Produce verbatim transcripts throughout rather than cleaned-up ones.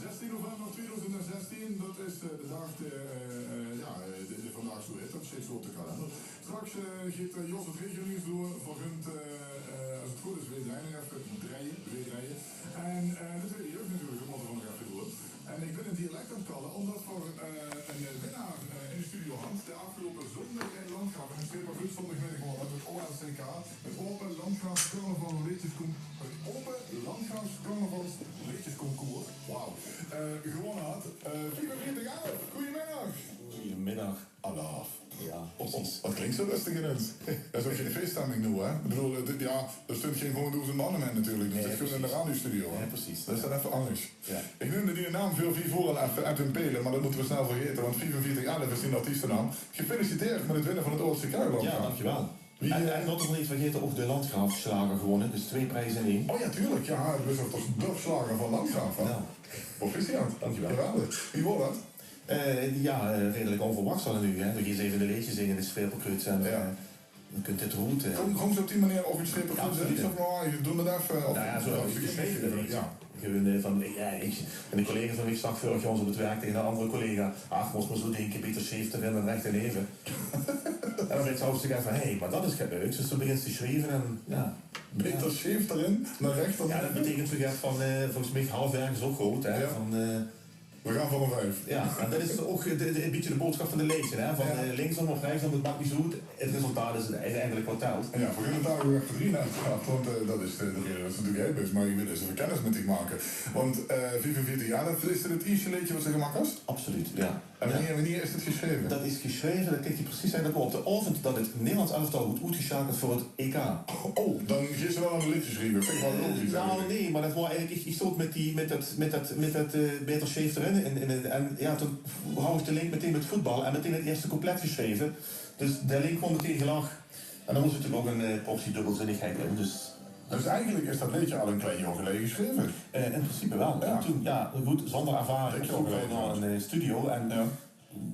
Zestien november tweeduizend zestien, dat is eh, de daag de, eh, eh, ja, eh, de, de vandaag zo heet, dat steeds zo op de kalender. Straks eh, geet eh, Jos het regionieuws door veur runt, eh, eh, as het good is, weer dreien, effe dreien, weer dreien. En eh, de tweede jeugd natuurlijk, dat moeten we nog effe doen. En ik bin een dialect aan het kallen, omdat v'r eh, een winnaar eh, in de studio hadden, de afgelopen zondag in Landgraaf, en het is weer zondag middag geworden, het O L C K, het Open Landgraaf Carnaval Leedjescon-, het Open Landgraaf Carnavals Leedjesconcours, wauw, eh, gewonnen had. Eh, vierenveertig elf, goedemiddag. Goedemiddag. Alaaf. Ja, precies. Wat klinkt zo rustig ineens? Dat is ook geen feeststemming nu, hè? Ik bedoel, eh, dit, ja, er steunt geen honderdduizend man omheen natuurlijk. Dus nee, het is gewoon in de radiostudio, hè? Ja, precies. Dat is dan even anders. Ja. Ik noemde die naam veel, veel voor al even, Edwin Pelen, maar dat moeten we snel vergeten, want vierenveertig elf is die artiestennaam. Gefeliciteerd met het winnen van het O L C K-land. Ja, dankjewel. Wie, en, eh, en laten we niet vergeten, ook de Landgraaf-slager gewonnen. Dus twee prijzen in één. Oh ja, tuurlijk. Ja, het is toch de slager van Landgraaf, hè? Ja. Proficiat. Dankjewel. Geweldig. Wie was dat? Eh, ja, eh, redelijk onverwachts al nu, hè. Dan gaan ze even een leedje zingen in de Sfeerpelkruut en, ja, eh, dan kunt dit roet, eh. Gong, gong ze op die manier ook in Sfeerpelkruut zitten? Ja, absoluut, ja. Of, nou, ik doe het even, of... Nou ja, zo heb ik het geschreven, ja. Gewoon, eh, van, ja, ik, en de collega van mij zag vorig jaar op het werk tegen een andere collega: "Ach, moest maar zo denken, beter scheef erin dan recht in even." En dan weet ze hartstikke van: "Hé, maar dat is get leuks." Dus dan begint ze te schrijven en, ja. Beter scheef erin dan recht in even? Ja, dat betekent zo get van, eh, volgens mij halfwerk is ook goed, hè. Ja. Van, eh, we gaan voor een vijf. Ja, en dat is ook de, de, een beetje de boodschap van de leedje, hè. Van, ja, eh, linksom of rechtsom, het maakt niet zo uit. Het resultaat is het uiteindelijk wat telt. Ja, we gaan het daar weer even drie naar het gehad, want eh, dat is de, de reden dat ze natuurlijk heet is. Maar ik wil eens even kennis met dich maken. Want eh vierenveertig elf, is het het eerste leedje wat ze gemaakt is? Absoluut, ja. En wanneer, wanneer is het geschreven? Dat is geschreven, dat kan ik je precies zeggen, dat was op de avond dat het Nederlands elftal wordt uitgeschakeld voor het E K. Oh, dan geef ze wel een liedje schrijven. Vind ik wel logisch. Eh, nou, eigenlijk, nee, maar dat was eigenlijk, ik, ik stond met, die, met dat, met dat, met dat eh, beter scheef erin. En, en, en ja, toen had ik de link meteen met voetbal en meteen het eerste couplet geschreven. Dus de link kwam meteen gelag. En dan moest natuurlijk ook een eh, portie dubbelzinnigheid in. Dus Dus eigenlijk is dat liedje al een klein jaar geleden geschreven. Eh, in principe wel. Ja. En toen, ja, goed, zonder ervaring, op zoek naar een eh, studio. En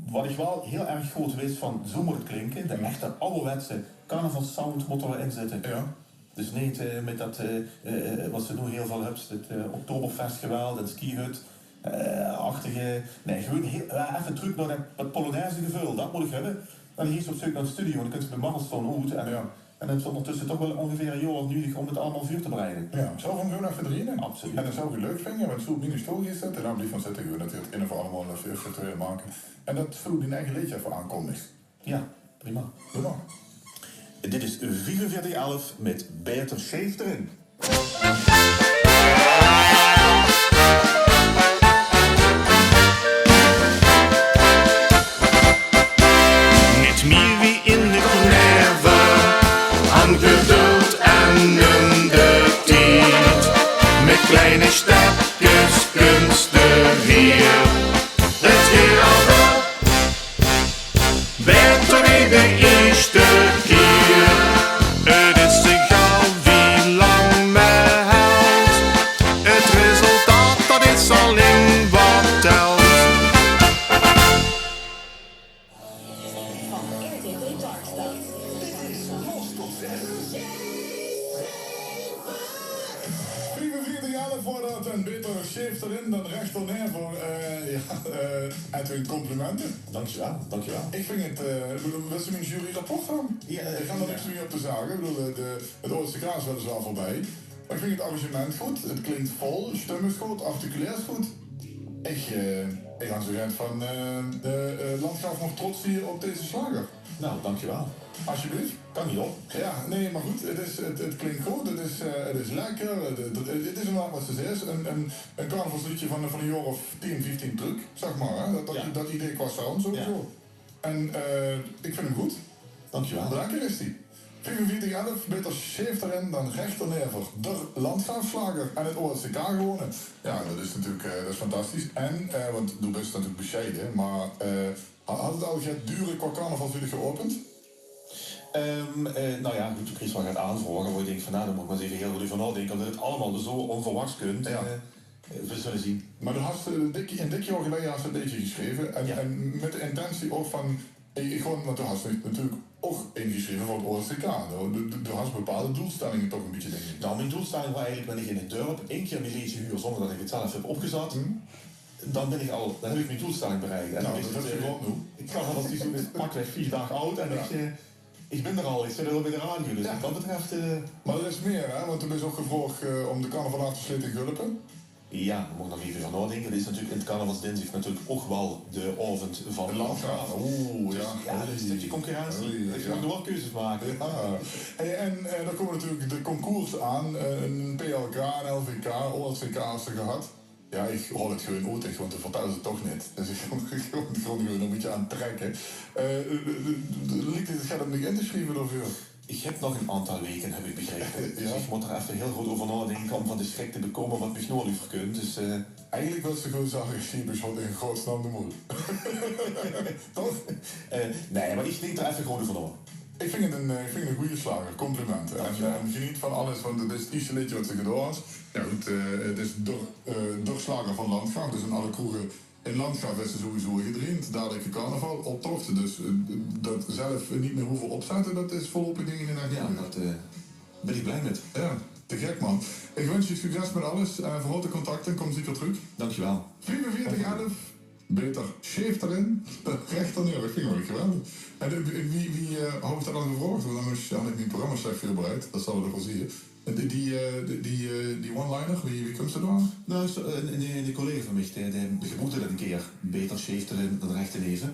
wat ik wel heel erg goed wist van, zo moet het klinken. De echte ouderwetse carnavalssound moet er wel in zitten. Ja. Dus niet eh, met dat, eh, eh, wat ze nu heel veel hebben, het eh, Oktoberfestgeweld en skihut-achtige. Nee, gewoon heel, ja, even terug naar dat, dat Polonaise-gevoel. Dat moet ik hebben. Dan ga je op zoek naar een studio en dan kun je bij Marlstone uit. En, ja, en dan hebben ze ondertussen toch wel ongeveer een jaar nodig om het allemaal voor te bereiden. Ja, zou van gewoon even drieën? Absoluut. En dat zou ik leuk vinden, want zo op mijn stoel hier zitten, dan blijf van zitten, gewoon dat het in ieder geval allemaal even virtueel maken. En dat zou ik mijn eigen leedje even aankondigen. Ja, prima. Doe maar. Dit is vierenveertig elf met Beter Scheef erin. Niet mier wie in de knerve aan geduld en in de tied. Met kleine stepkes kunste weer het weer al beter wie de eerste keer. Het is egaal wie lang me helpt. Het resultaat, dat is alleen wat telt. Vierenveertig elf voor dat en beter scheef erin dan recht erneer voor eh, ja, eh, Edwin, complimenten. Dankjewel, dankjewel. Ik vind het, eh, ik bedoel, wat is mijn juryrapport dan? Ja, eh, ik ga er niks meer op te zagen. Ik bedoel, de, het O S C K is weliswaar voorbij. Maar ik vind het arrangement goed. Het klinkt vol, stem is goed, articuleert goed. Ik, eh, ik ga zo net van eh, de eh, Landgraaf nog trots hier op deze slager. Nou, dankjewel. Alsjeblieft. Kan niet op. Ja, nee, maar goed, het, is, het, het klinkt goed, het is, eh, het is lekker, het, het, het is inderdaad wat ze zegt, een, een, een carnavalsliedje van, van een jaar of tien, vieftien truc, zeg maar. Hè? Dat, dat, ja, dat idee qua sound sowieso. Ja. En eh, ik vind hem goed. Dankjewel. Lekker is die. Vierenveertig elf, beter scheef erin dan recht erneer. De Landgraafslager en het O S C K gewonnen. Ja, dat is natuurlijk eh, dat is fantastisch. En, eh, want doe bent natuurlijk bescheiden, maar eh, had het al get duurder qua carnaval voor jullie geopend? Ehm, eh, nou ja, goed, toen kreeg ik wel get aanvragen waar ik denk van, nou, dan moet ik maar eens even heel goed over nadenken, omdat het allemaal zo onverwachts komt. Ja. Eh, we zullen zien. Maar dan had ze dik, een dik jaar geleden had ze een beetje geschreven. En, ja, en met de intentie ook van, ik, ik gewoon, want toen had ze natuurlijk ouch ingesjreve veur 't O L C K. Doe, doe, doe has bepaalde doelstellinge toch e bietje, dink ich. Nou, mien doelstelling waor eigelik, wen ich in 't dörp ein kier mien leedje huur zónger det ich 't zelf höb opgezat, dan bin ich al, dan höb ich mien doelstelling bereik. En Nou, det höbs se gehaold noe. 't Carnavalsseizoen is pakweg veer daag aud en ich, eh, ich bin d'r al, ich zit al bie de radio. Dus wat det betröf, eh... Mer d'r is mieë, hè? Want doe bis ouch gevraog, eh, óm de carnaval aaf te slete in Gulpe. Jao, dao mót ich nog effe euver naodinke. Det is natuurlik in 't carnavalsdinsdig natuurlik ouch waal de aovend van Landgraaf. Oeh, dus, jao. Jao, det is e stökske concurrentie. Dus ich mót nog waal keuzes make. Jao. Hey, en, eh, dan kómme natuurlik de concourse aan. Eh, e P L K, e L V K, O L C K has se gehad. Jao, ich haol 't gewoon oet dich, want doe vertèls 't toch neet. Dus ich mót, ich mót gewoon e bietje aantrèkke. Eh, liek 't, 't geit óm dich in te sjrieve daoveur? Ich höb nog 'n aantal weke, höb ich begrepe. Dus ich mót d'r effe hiel good euver naodinke óm van de sjrik te bekómme wat mich noe al euverkump. Dus, eh... Eigelik wils se gewoon zègke, Siebes, haoj in godsnaam de moel. Toch? Eh, nae, mer ich dink d'r effe good euver nao. Ich vinj 't 'n, eh, ich vinj 't 'ne gooje sjlager. Compliment. En, eh, geniet van alles, want 't is 't ierste leedje wat se gedaon has. Jao, good, eh, 't is d'r, eh, d'r sjlager van Landgraaf. Dus in alle kroege in Landgraaf is 'r sowieso gedreind. Dalik de carnaval, optoch. Dus, eh, det zelf neet mieë hove opzètte, det is veurlopig, dink ich, neet ech nodig. Jao, det, eh, bin ich blij mit. Jao, te gek, man. Ich wunsj dich succes mit alles. Eh, veer haoje contact en kóm zeker trök. Dankjewel. Viefenveertig elf, Beter sjeef d'rin, rech d'rneve. Det vinj ich waal geweldig. En, eh, wie, wie, eh, haw ich det al gevraog? Want dan mós, dan haw ich mien programma sjlech veurbereid. Det zal ich waal zègke. En die, die, eh, die, die, eh, die one-liner, wie, wie kums se dao aan? Nou, is, eh, 'n, 'n, 'ne collega van mich, dae, dae gebroekde det 'ne kier: beter sjeef d'rin dan rech d'rneve.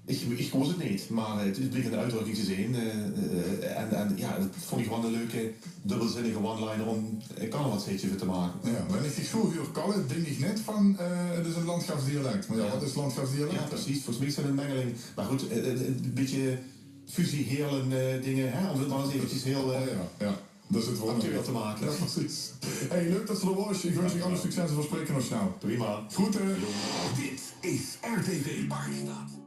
Ich, ich wis 't neet, mer 't, 't bleek 'n oetdrökking te zeen. Eh, eh, en, en jao, det vónj ich waal 'ne leuke, dubbelzinnige one-liner óm e carnavalshitje van te make. Jao, wen ich dich zoe huur kalle, dink ich neet van, eh, 't is e Landgraafs dialek. Mer jao, wat is Landgraafs dialek? Jao, precies. Volges mich is det 'n mengeling. Mer good, eh, eh, e bietje fusie Heerlen, eh, dinger, hè, óm 't mer ins eventjes hiel, eh, actueel te make. Jao, precies. Hey, leuk det se d'r waors. Ich wunsj dich alle succes en veer spraeke ós snel. Prima. Groete. Dit is R T V Parkstad.